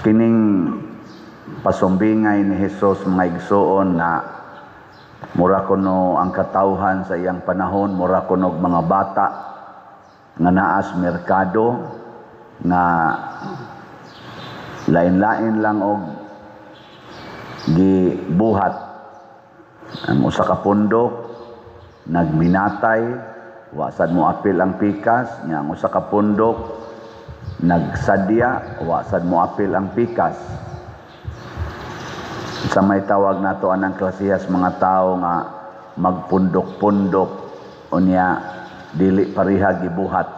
Kining pasumbingay ni Hesus, mga igsuon, na mura kuno ang katawhan sa iyang panahon, mura kuno og mga bata nga naas merkado nga lain-lain lang og gibuhat. Ang usa ka pundok nagminatay, wa sad mo apil ang pikas nya. Ang usa ka pundok nagsadya, wa sad mo apil ang pikas. Sa may tawag nato anang klasehas mga tao nga magpundok-pundok, unya dili pareha gibuhat?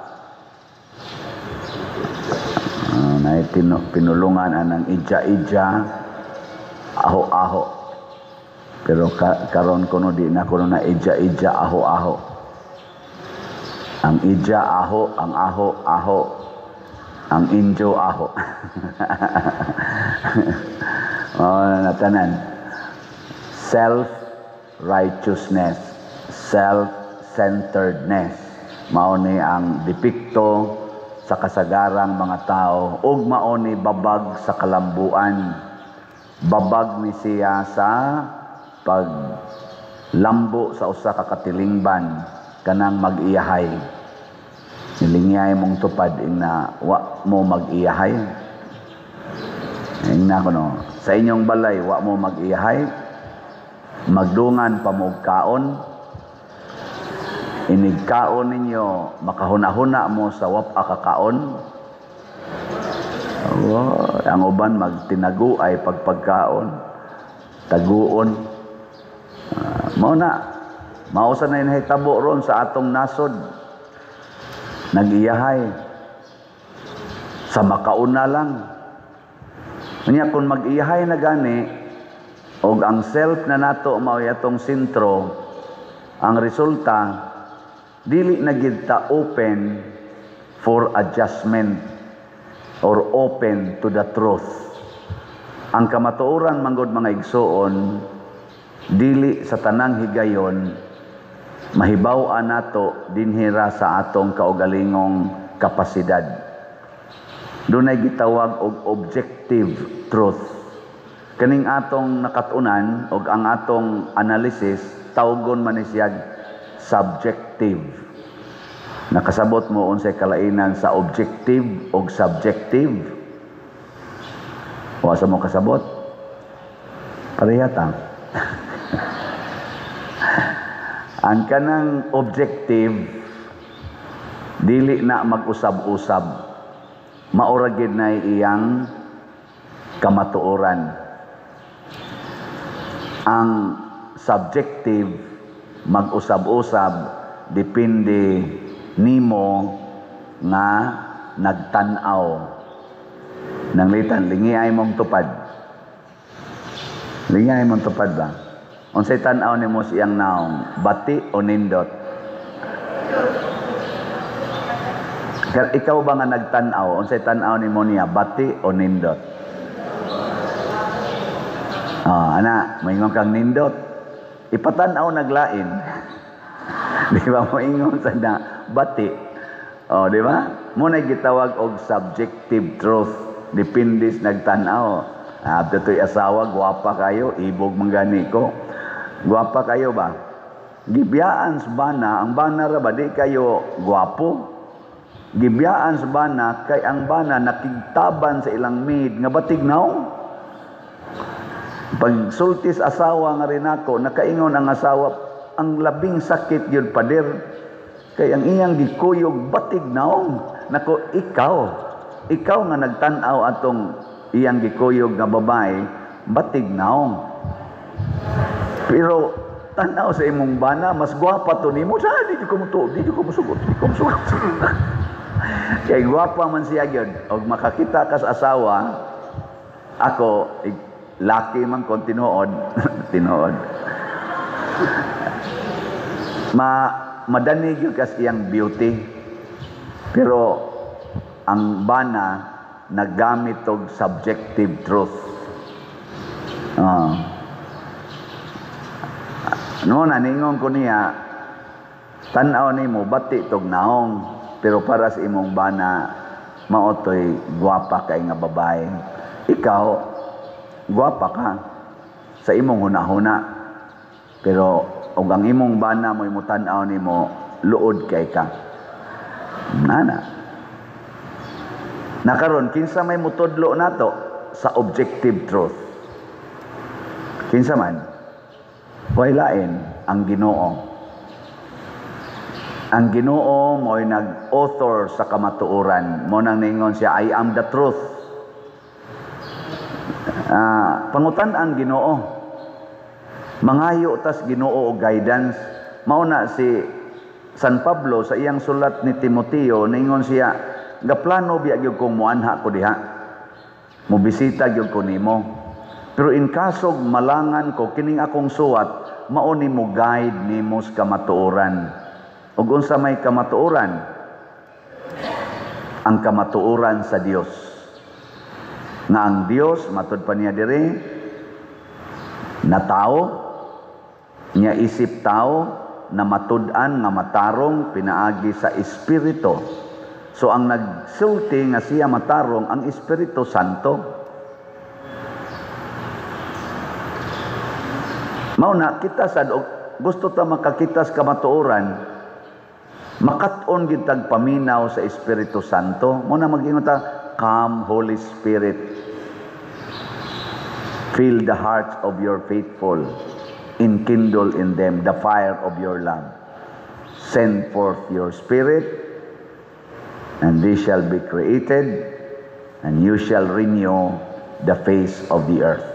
Nay pinulungan anang ija-ija, aho-aho. Pero karon kuno di na kuno na ija-ija, aho-aho. Ang ija aho, ang aho aho, ang injo aho. Oh, natanan. Self-righteousness, self-centeredness. Mao ni ang depekto sa kasagarang mga tao ug mao ni babag sa kalambuan. Babag ni siya sa paglambo sa usa ka katilingban, kanang mag-iyahay. Nilingyay mong tupad ing na wa mo mag-iyahay. Ingna ko no, sa inyong balay wa mo mag-iyahay, magdungan pa mo og kaon. Inig kaon ninyo, makahuna-huna mo sa wap kakaon. Oh, ang uban magtinago ay pagpagkaon, taguon. Mao na, mao sa na nahitabo ron sa atong nasod. Nag-iyahay sa makauna lang. Unya kung mag-iyahay na gani og ang self na nato mao atong sentro, ang resulta dili na gid ta open for adjustment or open to the truth. Ang kamatuoran manggod, mga igsuon, dili sa tanang higayon mahibaw-an nato dinhira sa atong kaugalingong kapasidad. Dunay gitawag og objective truth. Kaning atong nakatunan og ang atong analysis, tawgon man ni siya subjective. Nakasabot mo unsay kalainan sa objective og subjective? Wa sa mo kasabot? Pareha ta. Ang kanang objective dili na mag-usab-usab. Maura gid na iyang kamatuoran. Ang subjective mag-usab-usab, depende nimo nga nagtan-aw. Nanglitan, lingiay mong tupad. Lingiay mong tupad ba? Unsay tan-aw nimo sa iyang naong, bati o nindot? Ikaw ba nga nagtan-aw, unsay tan-aw nimo niya, bati o nindot? Ah, ana, moingon kang nindot. Ipatan-aw naglain. Di ba moingon sa na bati? Oh, di ba? Mo na gitawag og subjective truth. Depende sa nagtan-aw. Ah, to'y asawa, gwapa kayo, ibog man gani ko. Gwapa kayo ba? Gibiyaan sa bana, ang bana ra ba di kayo gwapo? Gibiyaan sa bana kay ang bana nakigtaban sa ilang maid nga batig naong. Pag sultis asawa nga rin ako, nakaingon ang asawa, ang labing sakit yun, pader. Kay ang iyang gikuyog batig naong. Nako, ikaw nga nagtan-aw atong iyang gikuyog nga babae, batig naong. Pero tan-aw sa imong bana, mas gwapa to nimo. Sa di ko mo di ko musugot, di ko musugot. Kay gwapa man siya gyud. Og makakita ka sa asawa, ako, laki man kon tinuod, tinuod. Madani gyud kas iyang beauty. Pero ang bana naggamit og subjective truth. No, naningon ko niya, tan-aw nimo bati tog naong, pero para sa imong bana Mao to'y gwapa kay nga babae. Ikaw, gwapa ka sa imong hunahuna. Pero og ang imong bana mo'y mutan-aw nimo, luod kay ka. Nana. Nakaron kinsa may mutudlo nato sa objective truth? Kinsa man? Way lain, ang Ginoo. Ang Ginoo mo'y nag-author sa kamatuoran. Mo nang ningon siya, "I am the truth." Pangutan ang Ginoo. Mangayo tas Ginoo og guidance. Mao na si San Pablo sa iyang sulat ni Timoteo, ningon siya, "Gaplano biya gyud kong muanha ko diha. Mobisita gyud ko nimo. Pero in kasog malangan ko, kining akong suwat mao ni mo guide nimo sa kamatuoran." Ug unsa may kamatuoran? Ang kamatuoran sa Dios. Nga ang Dios, matud pa niya diri, na tao, niya isip tao, na matud-an nga matarong pinaagi sa Espiritu. So ang nagsulti nga siya matarong, ang Espiritu Santo. Mao na kita sad gusto ta makakita sa kamatuoran, makat-on gid tag paminaw sa Espiritu Santo. Mao na mag-ingon ta, "Come Holy Spirit, fill the hearts of your faithful, enkindle in them the fire of your love. Send forth your Spirit, and they shall be created, and you shall renew the face of the earth."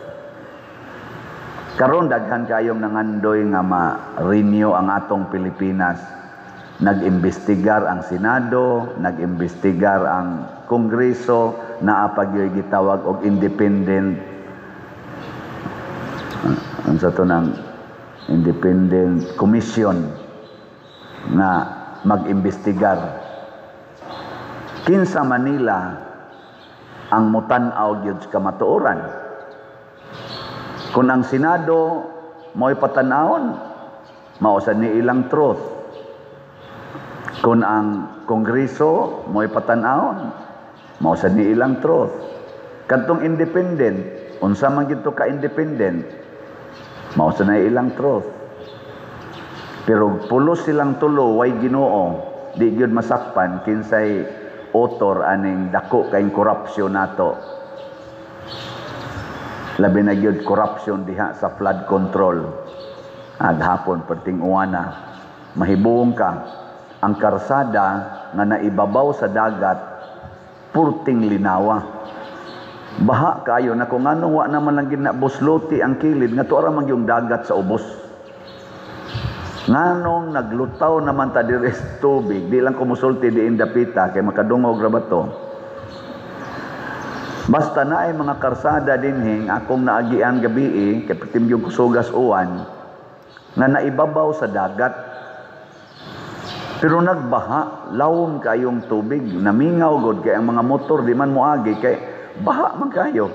Karon daghan kayong nangandoy nga ma-renew ang atong Pilipinas. Nag-imbestigar ang Senado, nag-imbestigar ang Kongreso, naa pa gyoy gitawag og independent, unsa to nang independent commission nga mag-imbestigar. Kinsa Manila ang mutan-aw gyud sa kamatuoran? Kung ang Senado mo'y patan-awon, mao sad ni ilang truth. Kung ang Kongreso mo'y patan-awon, mao sad ni ilang truth. Kadtong independent, unsa man gid to ka independent, mao sad na ilang truth. Pero pulos silang tulo, way Ginoo, di gyud masakpan kinsay author aning dako kayong corruption nato. Labi na gyud corruption diha sa flood control. Aghapon perting uwana, mahibuong ka ang karsada nga naibabaw sa dagat, purting linawa. Baha kayo na kung anong wa naman lang ginabusluti ang kilid nga tuara man yung dagat sa ubos. Nganong naglutaw naman ta diri sa tubig, di lang kumusulti diin dapita kay makadungog ra ba to. Basta na ay mga karsada dinhing akong naagian gabii kay perting yung kusugas uwan nga naibabaw sa dagat. Pero nagbaha, lawom kayong tubig, namingaw god kay ang mga motor di man moagi kay baha man kayo.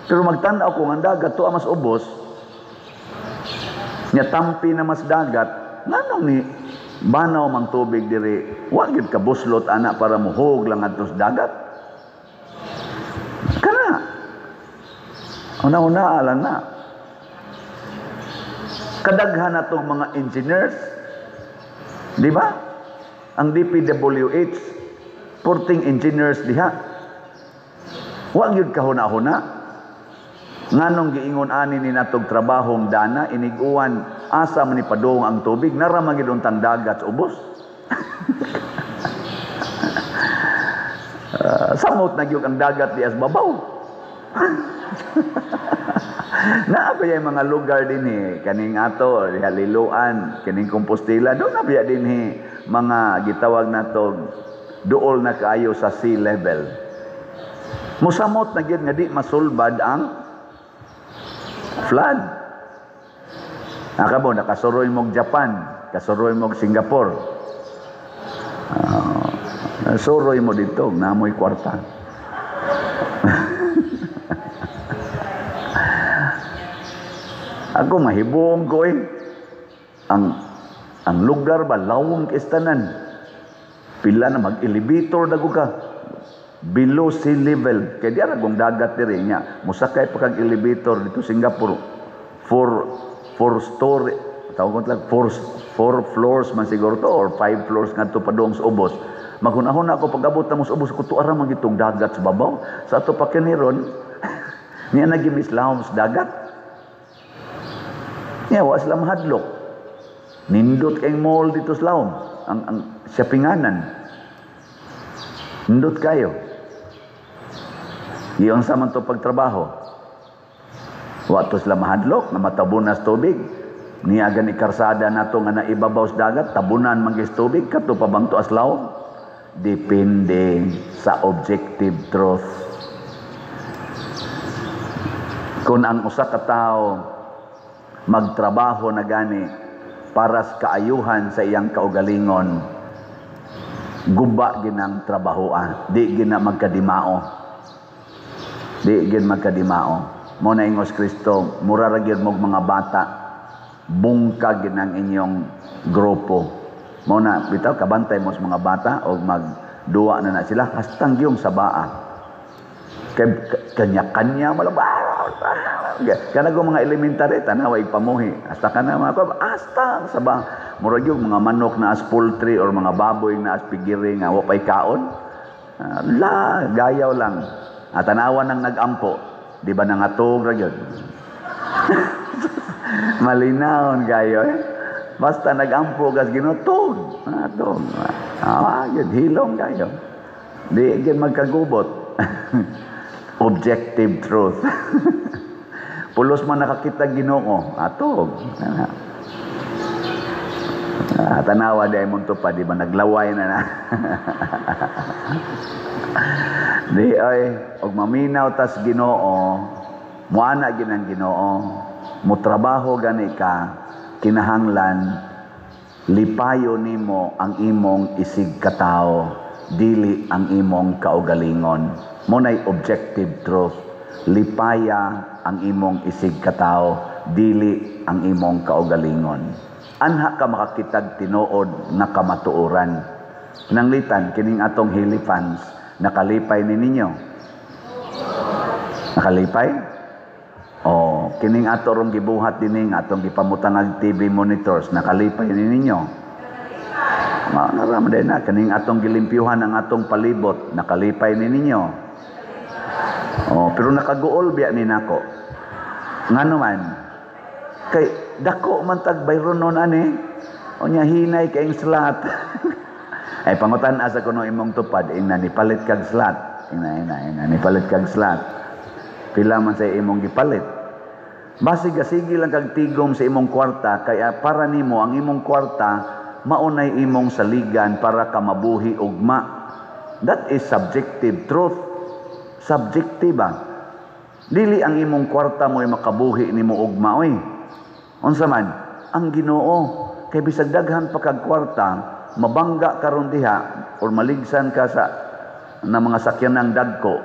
Pero magtan-aw ko ang dagat tuwa mas ubos, nya tampi na mas dagat, nganong ni banaw mang tubig diri, wa gyud ka buslot ana para muhog lang adto sa dagat. Kana. Una-una lang na. Kadaghan na tong mga engineers, di ba? Ang DPWH, porting engineers diha. Wa gyud kahuna-huna. Nganong giingon ani ni natog trabahong dana, inig-uwan, asa man ni padung ang tubig, nara man gyud untang dagat sa ubos. Samot na gyud ang dagat di as babaw. Naa ba yung mga lugar dinhi kaning ato diha Liloan, kining Compostela, doon na biya dinhi mga gitawag nato duol na kaayo sa sea level. Musamot na gyud nga di masulbad ang flood. Nakabo nakasuroy mog Japan, kasuroy mog Singapore. Suroy mo dito, namoy kwarta. Ako mahibuong ko eh. Ang lugar ba, lawong kistanan. Pila na mag-elevator na ka. Below sea level. Kay di ara kung dagat diri nya. Musakay pa kag elevator dito Singapore. Four story, tawag ko lang, four floors man siguro to or five floors ngadto padung sa ubos. Maghunahuna ako pag-abot na mo sa ubos ko, tuara man gitong dagat sa babaw. Sa ato pa kiniron, niya nagimislahom sa dagat. Niya, wa sila mahadlok. Nindot kay mall dito sa Laom. Ang shoppinganan. Nindot kayo. Iyon sa man to pagtrabaho. Wa to sila mahadlok na matabunas tubig. Niya gani karsada nato nga naibabaw sa dagat, tabunan man gyud tubig kato pa bang to aslaw? Depende sa objective truth. Kung ang usa ka tawo magtrabaho na gani para sa kaayuhan sa iyang kaugalingon, guba ginang trabahoa, di gina magkadimao. Di gin magkadimao. Mo na ingos Kristo, mura ra gyud mog mga bata, bungkag ginang inyong grupo. Mo na bitaw kabantay mo sa mga bata og magduwa na na sila hastang gyung sa baa. Kay kanya-kanya malaba. Kana go mga elementary tanawa igpamuhi. Hasta kana mga ko hasta sa ba murag yung mga manok na as poultry or mga baboy na as pigiri nga wa pay kaon. La gayaw lang. At tanawa nang nagampo, di ba nangatog ra gyud? Malinawon kayo eh. Basta nagampo gas ginutog. Atog. Ah, gyud hilom kayo. Di gyud magkagubot. Objective truth. Pulos man nakakita Ginoo, atog. Tanawa di ay mong tupad, di ba naglaway na na. Di ay, og maminaw tas Ginoo, muana ginang Ginoo, mutrabaho gani ka, kinahanglan lipayo nimo ang imong isig katao, dili ang imong kaugalingon. Mo nay objective truth. Lipaya ang imong isig katao, dili ang imong kaugalingon. Anha ka makakitag tinuod nga kamatuoran. Nanglitan kining atong Hili fans, nakalipay ni ninyo? Nakalipay? O kining ato rong gibuhat dinhi nga atong gipamutangag TV monitors, nakalipay ni ninyo? Nga din na kining atong gilimpyuhan ang atong palibot, nakalipay ni ninyo? Oh, pero nakaguol biya ni nako. Ngano man? Kay dako man tag bayron nun ani. O nya hinay kay slot. Ay pangutan asa kuno imong tupad ingna ni palit kag slot. Ingna ingna ingna ni palit kag slot. Pila man sa imong gipalit. Basig sige lang kag tigom sa imong kwarta kay para nimo ang imong kwarta maunay imong saligan para ka mabuhi ugma. That is subjective truth. Subjective ba? Dili ang imong kwarta mo'y makabuhi nimo ugma oy. Unsa man? Ang Ginoo kay bisag daghan pa kag kwarta, mabangga karon diha or maligsan ka sa na mga sakyanang dagko.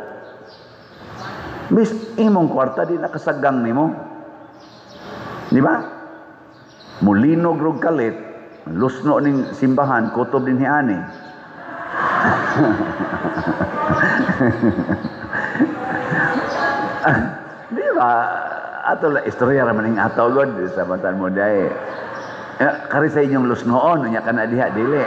Bis imong kwarta di nakasagang nimo. Di ba? Mulinog rog kalit, lusno ning simbahan, kutob din hiani. Di ba? Ato la istorya ra man ning ato god sa batan mo dai. Kari sa inyong lusnoon unya kana diha dili.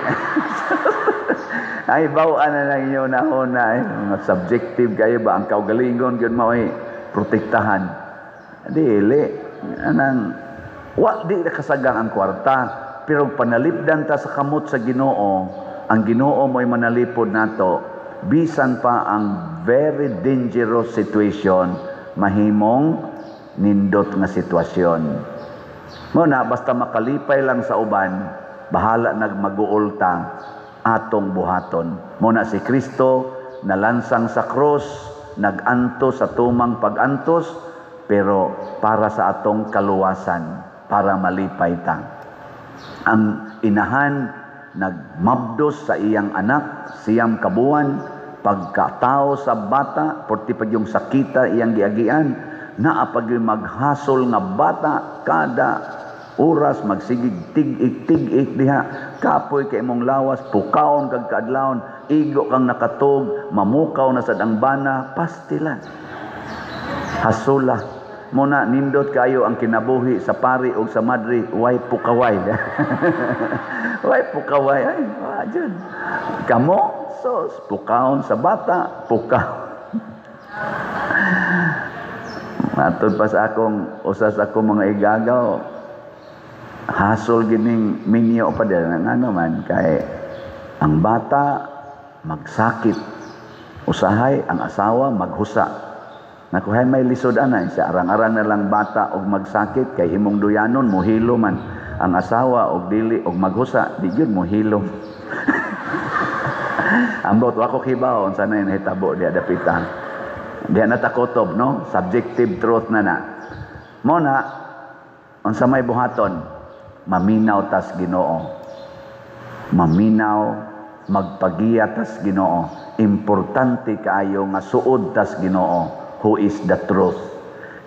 Ay baw-an na lang inyo nahuna eh. Mga subjective kayo ba ang kaugalingon gyud mao'y protektahan. Dili anang wa di nakasagang ang kwarta pero panalipdan ta sa kamot sa Ginoo, ang Ginoo mo'y manalipod nato bisan pa ang very dangerous situation mahimong nindot nga sitwasyon. Mo na basta makalipay lang sa uban, bahala nagmaguol ta atong buhaton. Mo na si Kristo nalansang sa krus, nagantos sa tumang pagantos, pero para sa atong kaluwasan, para malipay ta. Ang inahan nagmabdos sa iyang anak, siyam kabuan, pagkatao sa bata, porti pag yung sakita iyang giagian, naa pag yung maghasol nga bata kada Oras magsigig tig-ik tig-ik diha, kapoy kay imong lawas, pukaon kag kaadlawon, igo kang nakatog, mamukaw na sad ang bana, pastilan. Hasula. Muna nindot kayo ang kinabuhi sa pari o sa madre, way pukaway. Way pukaway ay, wa jud. Kamo sos pukaon sa bata, pukaw. Matod pa sa akong usa sa akong mga igagaw, hasol gining minyo pa din ngano man kay ang bata magsakit, usahay ang asawa maghusa. Nakuhay may lisod ana siya, arang-arang na lang bata og magsakit kay imong duyanon mohilo man ang asawa og dili og maghusa di gyud mohilo. Ambot wa ko kibaw unsa na nahitabo diha dapita. Diha na takotob, no? Subjective truth na na. Mo na unsa may buhaton, maminaw tas Ginoo. Maminaw, magpagiya tas Ginoo. Importante kaayo nga suod tas Ginoo, who is the truth.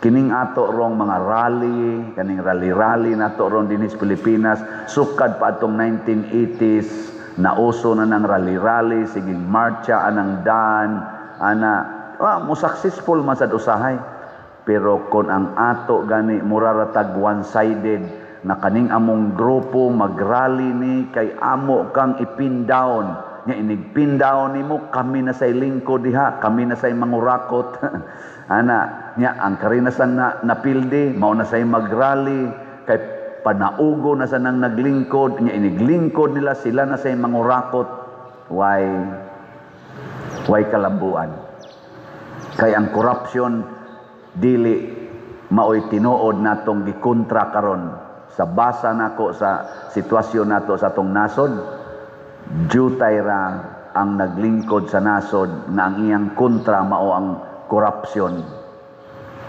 Kining ato rong mga rally, kaning rally-rally nato ron dinhi sa Pilipinas, sukad pa atong 1980s, nauso na ng rally-rally, siging marcha anang dan, ana, mo successful man sad usahay. Pero kon ang ato gani muraratag one-sided na kaning among grupo magrally ni kay amo kang ipin down, nya inig pin down nimo kami na say lingkod diha, kami na say mangurakot. Ana nya ang karinasan na napildi mao na say magrally kay panaugo na sa nang naglingkod, nya iniglingkod nila sila na say mangurakot. Why kalambuan? Kay ang corruption dili maoy tinuod natong gikontra karon. Sa basa nako sa sitwasyon nato sa atong nasod, jutay ra ang naglingkod sa nasod na ang iyang kontra mao ang corruption.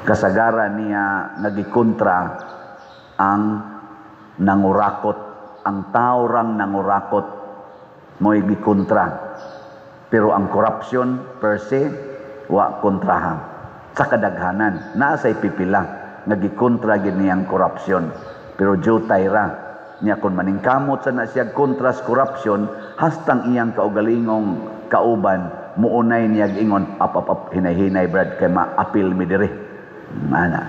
Kasagaran niya nagikontra ang nangurakot, ang tao rang nangurakot mo'y gikontra. Pero ang corruption per se wa kontraha. Sa kadaghanan naa say pipila nga gikontra gid niyang corruption. Pero jutay ra niya kun maningkamot sa na siya kontra sa corruption, hastang iyang kaugalingong kauban muunay niya ingon, up up up, hinay-hinay brad kay maapil mi diri. Mana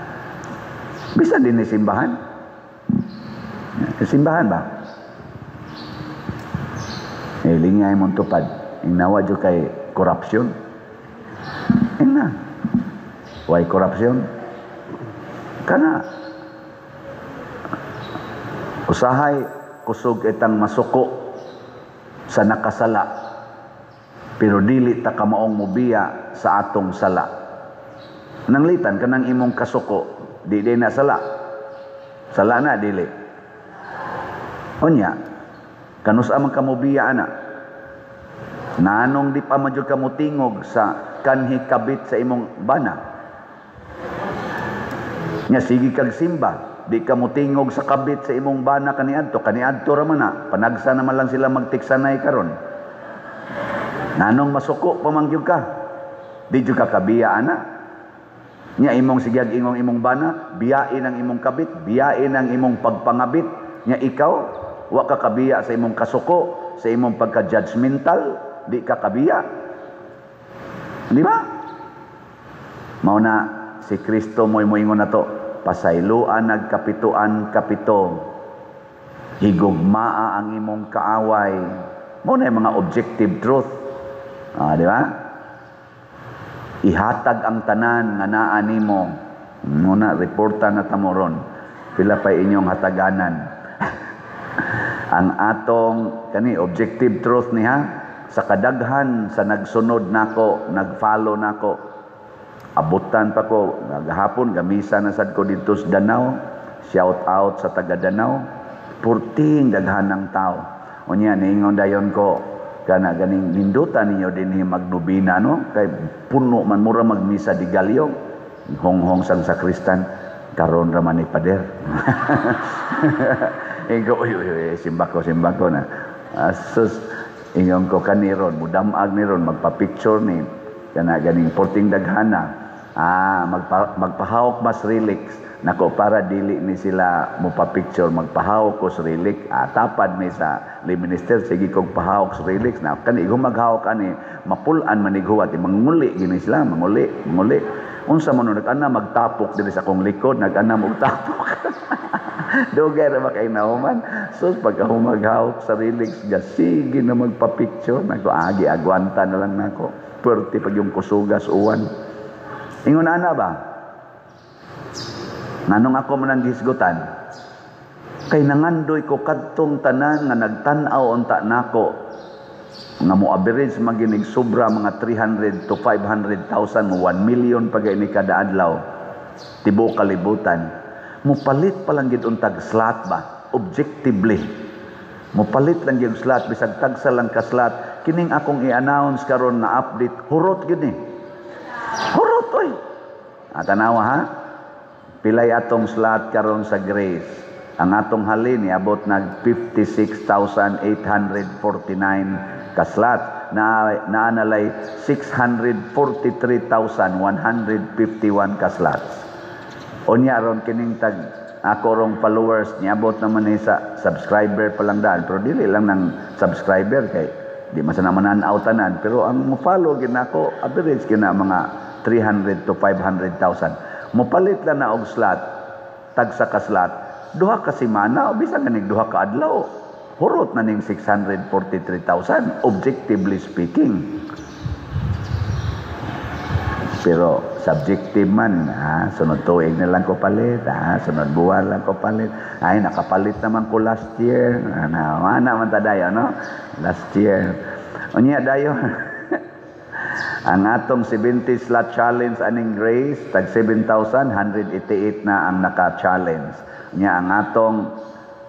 bisan din ni simbahan. Simbahan ba? Eh, lingay mong tupad. Inawa dyo kay corruption. Ina. Why corruption? Kana. Usahay, kusog itang masuko sa nakasala. Pero dili ta kamaong mubiya sa atong sala. Nanglitan kanang imong kasuko, di di na sala. Sala na, dili. Unya, kanus amang kamubiya ana. Nanong di pa man jud ka motingog sa kanhi kabit sa imong bana. Nya sige kag simba, di ka motingog sa kabit sa imong bana kaniadto, kaniadto ra man na, panagsa naman lang sila magtiksanay karon. Nanong masuko pa man gyud ka, di jud ka kabiya ana. Nya imong sigyag ingong imong bana, biyain ang imong kabit, biyain ang imong pagpangabit. Nya ikaw wa ka kabiya sa imong kasuko, sa imong pagka-judgmental, di ka kabiya. Di ba? Mao na si Kristo mo'y moingon nato, pasayloan nagkapituan kapito, higugmaa ang imong kaaway. Mao na yung mga objective truth. Di ba? Ihatag ang tanan nga naa nimo. Muna reporta na tamo ron. Pila pa inyong hataganan. Ang atong kani objective truth niha sa kadaghan sa nagsunod nako, nagfollow nako. Abutan pa ko gahapon gamisa na sad ko didto sa Danao. Shout out sa taga Danao. Purting daghan ng tao. Unya niingon dayon ko kana ganing nindutan ninyo dinhi magnobina, no? Kay puno man mura magmisa di galyo. Honghong sang sakristan karon ra man ni pader. Ingo uy uy, uy simba ko na. Asus ingon ko kaniron mudamag ni ron magpa-picture ni kana ganing porting daghana. Ah, magpahawak mas relics nako para dili ni sila mo pa-picture, magpahawak ko sa relic. Ah, tapad mi sa lay minister, sige kog pahawak sa relics na kani igong maghawak ani mapulan man ighuwat, manguli gini sila, manguli, manguli. Unsa man nag-ana magtapok diri sa akong likod, nag-ana magtapok. Dugay ra ba kay nahuman? So pagka humaghawak sa relics, sige na magpa-picture nako, agi agwanta na lang nako. Puwerte pag yung kusugas uwan. Ingon ana ba? Nganong ako man ang gihisgutan? Kay nangandoy ko kadtong tanan nga nagtan-aw unta nako nga mo average maginig sobra mga 300 to 500,000, mo 1 million pa ni kada adlaw tibuok kalibutan, mopalit pa lang gid untag slot ba. Objectively, mopalit lang gyud slot, bisag tagsa lang ka slot. Kining akong i-announce karon nga update, hurot gyud ni, hurot oy. Ah, tanawa ha, pilay atong slot karon sa Grace? Ang atong halin niabot nag 56,849 ka slot na naanalay 643,151 ka slots. Unya ron kining tag ako rong followers, niabot naman ni sa subscriber pa lang daan, pero dili lang ng subscriber kay di man sa naman nanaw tanan, pero ang mo follow gid nako average kina mga 300 to 500,000. Mopalit lang na og slot, tagsa ka slot 2 ka semana o bisan ganig 2 ka adlaw, hurot na ning 643,000, objectively speaking. Pero subjective man ha, sunod tuig na lang ko palit ha, sunod buwan lang ko palit. Ay, nakapalit naman ko last year na mana man ta dayo, no? Last year. Unya dayo, ang atong 70 slot challenge aning Grace, tag 7,188 na ang naka-challenge. Nya ang atong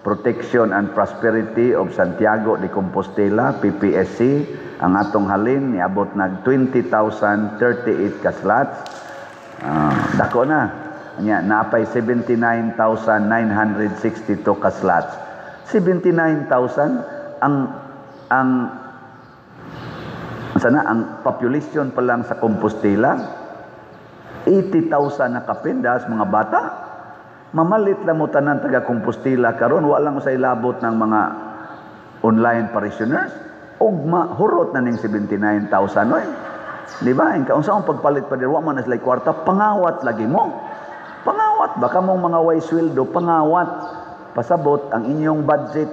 Protection and Prosperity of Santiago de Compostela, PPSC, ang atong halin niabot nag 20,038 ka slots. Dako na. Nya napay 79,962 ka slots. 79,000, ang sana ang population pa lang sa Compostela 80,000 na kapindas mga bata. Mamalit lang mo tanan taga Compostela karon, wala lang sa ilabot ng mga online parishioners, ugma hurot na ning 79,000 oy. Di ba? Kaunsa ang pagpalit pa diri, wa man na sila kwarta, pangawat lagi mo. Pangawat baka mong mga way sweldo, pangawat. Pasabot ang inyong budget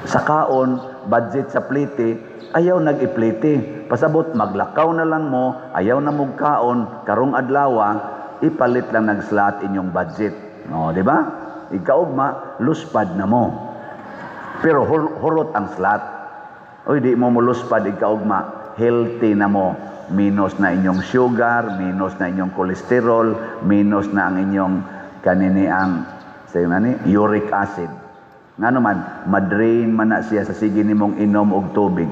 sa kaon, budget sa plite, ayaw nag-iplite. Pasabot, maglakaw na lang mo, ayaw na mong kaon, karong adlawa, ipalit lang ng slot inyong budget. No, di ba? Ikaugma, luspad na mo. Pero hurot ang slot. Uy, di mo moluspad ikaugma, healthy na mo. Minus na inyong sugar, minus na inyong cholesterol, minus na ang inyong kanini ang sayo na ni, uric acid. Nga naman, madrain man na siya sa sige nimong inom og tubig.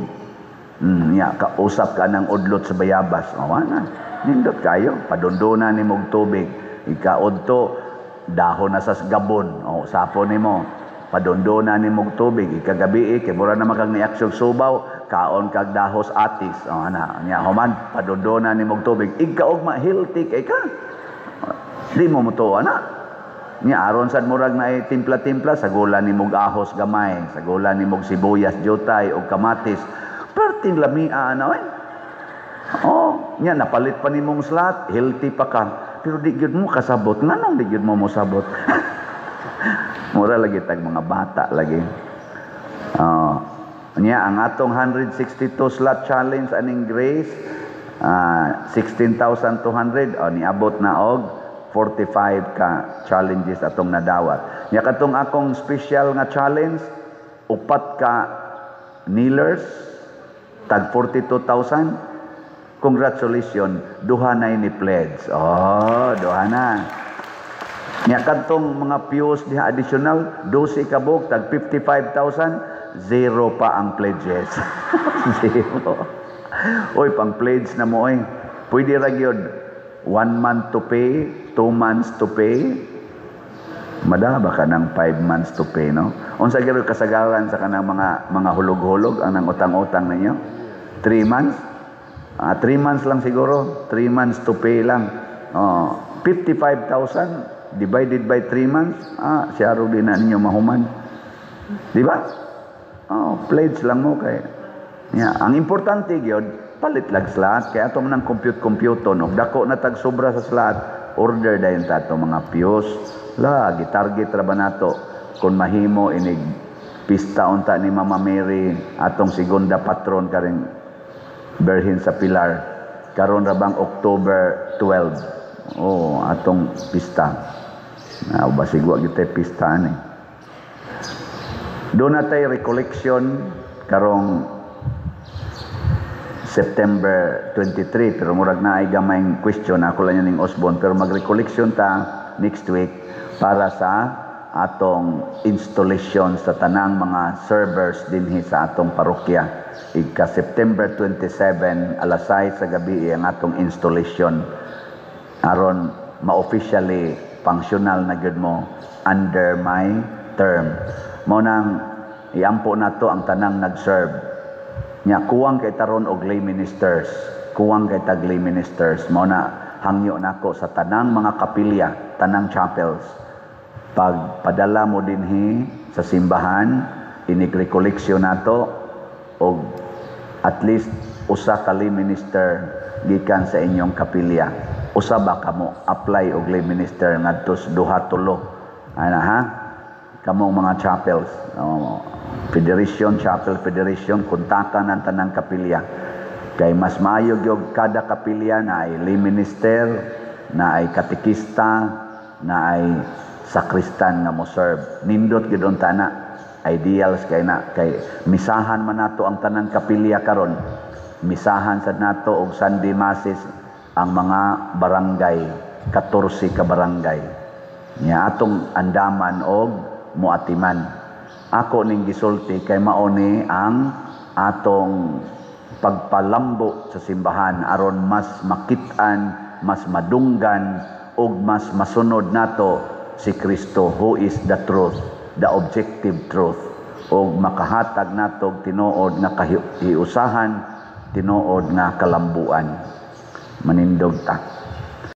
Ya, kausap ka ng udlot sa bayabas. O, na. Nindot kayo. Padunduna ni mong tubig. Ikaudto, dahon na sa gabon. O, sapo nimo. Padunduna ni mong tubig. Ikagabi, kay mura naman kang niaksyon subaw, kaon kag dahos atis. O, ana. Nya, human, padunduna ni mong tubig. Ikaugma, healthy kay ka. Di mo mutuo, ana. Nya aron sad murag na timpla-timpla, sagula ni mog ahos gamay, sagula ni mog sibuyas jutay og kamatis. Perting lamia ana oy. Oh, nya napalit pa nimong slot, healthy pa ka. Pero di gyud mo kasabot. Nganong di gyud mo mosabot? Mura lagi tag mga bata lagi. Oh, nya ang atong 162 slot challenge aning Grace, 16,200, oh, niabot na og 45 ka challenges atong nadawat. Nya katong akong special nga challenge, upat ka kneelers, tag 42,000. Congratulations, duha na ni pledge. Oh, duha na. Nya kadtong mga pews diha additional, 12 ka buok, tag 55,000, zero pa ang pledges. Zero. Oy, pang pledge na mo oy. Pwede ra gyud 1 month to pay, 2 months to pay. Madaba ka ng 5 months to pay, no? Unsa gyud kasagaran sa kanang mga hulog-hulog ang nang utang-utang ninyo? 3 months? 3 months lang siguro, 3 months to pay lang. Oh, 55,000 divided by 3 months, siyaro din na ninyo mahuman. Di ba? Oh, pledge lang mo kay. Yeah, ang importante gyud palit lag slot kay ato man ang compute no dako na tag sobra sa slot, order dayon ta ato mga fuse. Lagi target ra ba nato kung mahimo inig pista unta ni Mama Mary, atong segunda patron karing Birhen sa Pilar, karon ra bang October 12? Oh, atong pista na basig wa gyud pista ani. Doon na tay recollection karong September 23, pero murag na ay gamayng question ako lang ning Osborne, pero mag-recollection ta next week para sa atong installation sa tanang mga servers dinhi sa atong parokya. Ika September 27, alas 6 sa gabi ang atong installation aron ma-officially functional na gyud mo under my term. Mao nang iampo nato ang tanang nag-serve. Nya kuwang kay taron og lay ministers, kuwang kay tag lay ministers. Mao na hangyo nako sa tanang mga kapilya, tanang chapels. Pag padala mo dinhi sa simbahan, inig recollection nato og at least usa ka lay minister gikan sa inyong kapilya. Usa ba kamo apply og lay minister ngadto sa duha, tulo. Ana ha? Kamong mga chapels, oh, Federation, Chapel Federation, kontakan ang tanang kapilya. Kay mas maayo gyud kada kapilya na ay lay minister, na ay katekista, na ay sakristan nga mo serve. Nindot gyud unta na, ideals kay na, kay misahan man nato ang tanang kapilya karon. Misahan sad nato og Sunday Masses ang mga barangay, 14 ka barangay. Nya atong andaman og muatiman. Ako ning gisulti kay mao ni ang atong pagpalambo sa simbahan aron mas makit-an, mas madunggan ug mas masunod nato si Kristo, who is the truth, the objective truth, ug makahatag nato og tinuod nga kahiusahan, tinuod nga kalambuan. Manindog ta.